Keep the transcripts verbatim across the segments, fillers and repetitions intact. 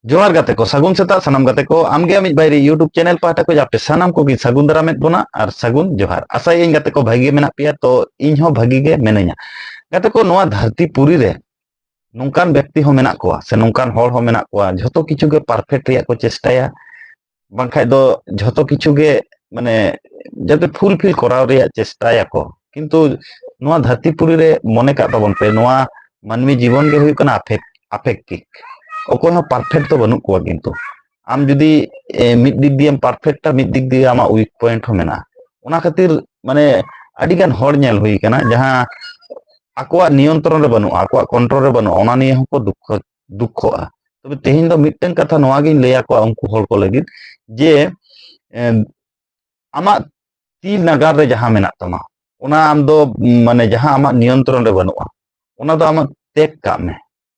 ᱡᱚᱦᱟᱨ ᱜᱟᱛᱮ ᱠᱚ, ᱥᱟᱹᱜᱩᱱ ᱥᱮᱛᱟᱜ ᱥᱟᱱᱟᱢ ᱜᱟᱛᱮ ᱠᱚ᱾ ᱟᱢᱜᱮ ᱟᱢᱤᱡ ᱵᱟᱭᱨᱤ YouTube ᱪᱮᱱᱮᱞ ᱯᱟᱦᱴᱟ ᱠᱷᱚᱱ ᱟᱯᱮ ᱥᱟᱱᱟᱢ ᱠᱚᱜᱮ ᱥᱟᱹᱜᱩᱱ ᱫᱟᱨᱟᱢᱮᱫ ᱵᱚᱱᱟ ᱟᱨ ᱥᱟᱹᱜᱩᱱ ᱡᱚᱦᱟᱨ᱾ ᱟᱥᱟᱭᱟᱹᱧ ᱜᱟᱛᱮ ᱠᱚ ᱵᱷᱟᱹᱜᱤ ᱜᱮ ᱢᱮᱱᱟᱜ ᱯᱮᱭᱟ, ᱛᱚ ᱤᱧ ᱦᱚᱸ ᱵᱷᱟᱹᱜᱤ ᱜᱮ ᱢᱮᱱᱟᱹᱧᱟ᱾ ᱜᱟᱛᱮ ᱠᱚ, ᱱᱚᱣᱟ ᱫᱷᱟᱹᱨᱛᱤ ᱯᱩᱨᱤ ᱨᱮ ᱱᱚᱝᱠᱟᱱ ᱵᱮᱠᱛᱤ ᱦᱚᱸ ᱢᱮᱱᱟᱜ ᱠᱚᱣᱟ ᱥᱮ ᱱᱚᱝᱠᱟᱱ ᱦᱚᱲ ᱦᱚᱸ ᱢᱮᱱᱟᱜ ᱠᱚᱣᱟ, ᱡᱷᱚᱛᱚ ᱠᱤᱪᱷᱩ ᱜᱮ ᱯᱟᱨᱯᱷᱮᱠᱴ ᱨᱮᱭᱟᱜ ᱠᱚ ᱪᱮᱥᱴᱟᱭᱟ, ᱵᱟᱝᱠᱷᱟᱡ ᱫᱚ ᱡᱷᱚᱛᱚ ᱠᱤᱪᱷᱩ ᱜᱮ ᱢᱟᱱᱮ ᱡᱟᱛᱮ ᱯᱷᱩᱞᱯᱷᱤᱞ ᱠᱚᱨᱟᱣ ᱨᱮᱭᱟᱜ ᱪᱮᱥᱴᱟᱭᱟᱠᱚ᱾ ᱠᱤᱱᱛᱩ ᱱᱚᱣᱟ ᱫᱷᱟᱹᱨᱛᱤ ᱯᱩᱨᱤ ᱨᱮ ᱢᱚᱱᱮ ᱠᱟᱜ ᱛᱟᱵᱚᱱ ᱯᱮ, ᱱᱚᱣᱟ ᱢᱟᱹᱱᱢᱤ ᱡᱤᱵᱚᱱ ᱜᱮ ᱦᱩᱭᱩᱜ ᱠᱟᱱᱟ ᱟᱯᱮᱠ-, ᱟᱯᱮᱠᱠᱷᱤᱠ᱾ ᱚᱠᱚᱭ ᱦᱚᱸ ᱯᱟᱨᱯᱷᱮᱠᱴ ᱫᱚ ᱵᱟᱹᱱᱩᱜ ᱠᱚᱣᱟ, ᱠᱤᱱᱛᱩ ᱟᱢ ᱡᱩᱫᱤ ᱮ, ᱢᱤᱫ ᱫᱤᱠ ᱫᱤᱭᱮᱢ ᱯᱟᱨᱯᱷᱮᱠᱴᱟ, ᱢᱤᱫ ᱫᱤᱠ ᱫᱤᱭᱮ ᱟᱢᱟᱜ ᱩᱭᱤᱠ ᱯᱚᱭᱮᱱᱴ ᱦᱚᱸ ᱢᱮᱱᱟᱜᱼᱟ᱾ ᱚᱱᱟ ᱠᱷᱟᱹᱛᱤᱨ ᱢᱟᱱᱮ ᱟᱹᱰᱤᱜᱟᱱ ᱦᱚᱲ ᱧᱮᱞ ᱦᱩᱭ ᱠᱟᱱᱟ ᱡᱟᱦᱟᱸ ᱟᱠᱚᱣᱟᱜ ᱱᱤᱭᱚᱱᱛᱨᱚᱱ ᱨᱮ ᱵᱟᱹᱱᱩᱜᱼᱟ, ᱟᱠᱚᱣᱟᱜ ᱠᱚᱱᱴᱨᱳᱞ ᱨᱮ ᱵᱟᱹᱱᱩᱜᱼᱟ, ᱚᱱᱟ ᱱᱤᱭᱮ ᱦᱚᱸᱠᱚ ᱫᱩᱠᱠᱷᱚ ᱫᱩᱠᱠᱷᱚᱜᱼᱟ᱾ ᱛᱚᱵᱮ ᱛᱮᱦᱮᱧ ᱫᱚ ᱢᱤᱫᱴᱟᱝ ᱠᱟᱛᱷᱟ ᱱᱚᱣᱟ ᱜᱤᱧ ᱞᱟᱹᱭ ᱟᱠᱚᱣᱟ ᱩᱱᱠᱩ ᱦᱚᱲ ᱠᱚ ᱞᱟᱹᱜᱤᱫ ᱡᱮ ᱮᱢ, ᱟᱢᱟᱜ ᱛᱤ ᱱᱟᱜᱟᱨ ᱨᱮ ᱡᱟᱦᱟᱸ ᱢᱮᱱᱟᱜ ᱛᱟᱢᱟ, ᱚᱱᱟ ᱟᱢ ᱫᱚ ᱢᱟᱱᱮ ᱡᱟᱦᱟᱸ ᱟᱢᱟᱜ ᱱᱤᱭᱚᱱᱛᱨᱚᱱ ᱨᱮ ᱵᱟᱹᱱᱩᱜᱼᱟ, ᱚᱱᱟ ᱫᱚ ᱟᱢᱟᱜ ᱛᱮᱜ ᱠᱟᱜ ᱢᱮ,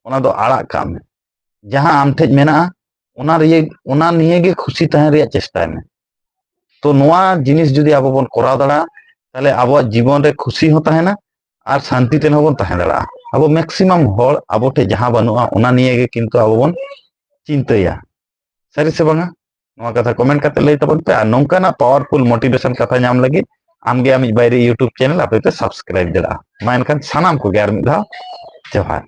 ᱚᱱᱟ ᱫᱚ ᱟᱲᱟᱜ ᱠᱟᱜ ᱢᱮ᱾ ᱡᱟᱦᱟᱸ ᱟᱢ ᱴᱷᱮᱡ ᱢᱮᱱᱟᱜᱼᱟ, ᱚᱱᱟ ᱨᱮᱭᱟᱜ, ᱚᱱᱟ ᱱᱤᱭᱮ ᱜᱮ ᱠᱷᱩᱥᱤ ᱛᱟᱦᱮᱸ ᱨᱮᱭᱟᱜ ᱪᱮᱥᱴᱟᱭ ᱢᱮ᱾ ᱛᱚ ᱱᱚᱣᱟ ᱡᱤᱱᱤᱥ ᱡᱩᱫᱤ ᱟᱵᱚ ᱵᱚᱱ ᱠᱚᱨᱟᱣ ᱫᱟᱲᱮᱭᱟᱜᱼᱟ, ᱛᱟᱦᱞᱮ ᱟᱵᱚᱣᱟᱜ ᱡᱤᱵᱚᱱ ᱨᱮ ᱠᱷᱩᱥᱤ ᱦᱚᱸ ᱛᱟᱦᱮᱱᱟ ᱟᱨ ᱥᱟᱱᱛᱤ ᱛᱮᱦᱚᱸ ᱵᱚᱱ ᱛᱟᱦᱮᱸ ᱫᱟᱲᱮᱭᱟᱜᱼᱟ᱾ ᱟᱵᱚ ᱢᱮᱠᱥᱤᱢᱟᱢ ᱦᱚᱲ ᱟᱵᱚ ᱴᱷᱮᱡ ᱡᱟᱦᱟᱸ ᱵᱟᱹᱱᱩᱜᱼᱟ, ᱚᱱᱟ ᱱᱤᱭᱮ ᱜᱮ ᱠᱤᱱᱛᱩ ᱟᱵᱚ ᱵᱚᱱ ᱪᱤᱱᱛᱟᱹᱭᱟ᱾ ᱥᱟᱹᱨᱤ ᱥᱮ ᱵᱟᱝᱟ? ᱱᱚᱣᱟ ᱠᱟᱛᱷᱟ ᱠᱚᱢᱮᱱᱴ ᱠᱟᱛᱮ ᱞᱟᱹᱭ ᱛᱟᱵᱚᱱ ᱯᱮ᱾ ᱟᱨ ᱱᱚᱝᱠᱟᱱᱟᱜ ᱯᱟᱣᱟᱨᱯᱷᱩᱞ ᱢᱳᱴᱤᱵᱷᱮᱥᱚᱱ ᱠᱟᱛᱷᱟ ᱧᱟᱢ ᱞᱟᱹᱜᱤᱫ ᱟᱢᱜᱮ ᱟᱢᱤᱡ ᱵᱟᱭᱨᱤ YouTube ᱪᱮᱱᱮᱞ ᱟᱯᱮ ᱯᱮ ᱥᱟᱵᱥᱠᱨᱟᱭᱤᱵ ᱫᱟᱲᱮᱭᱟᱜᱼᱟ᱾ ᱢᱟ ᱮᱱᱠᱷᱟᱱ ᱥᱟᱱᱟᱢ ᱠᱚᱜᱮ ᱟᱨ ᱢᱤᱫ ᱫᱷᱟᱣ ᱡᱚᱦᱟᱨ᱾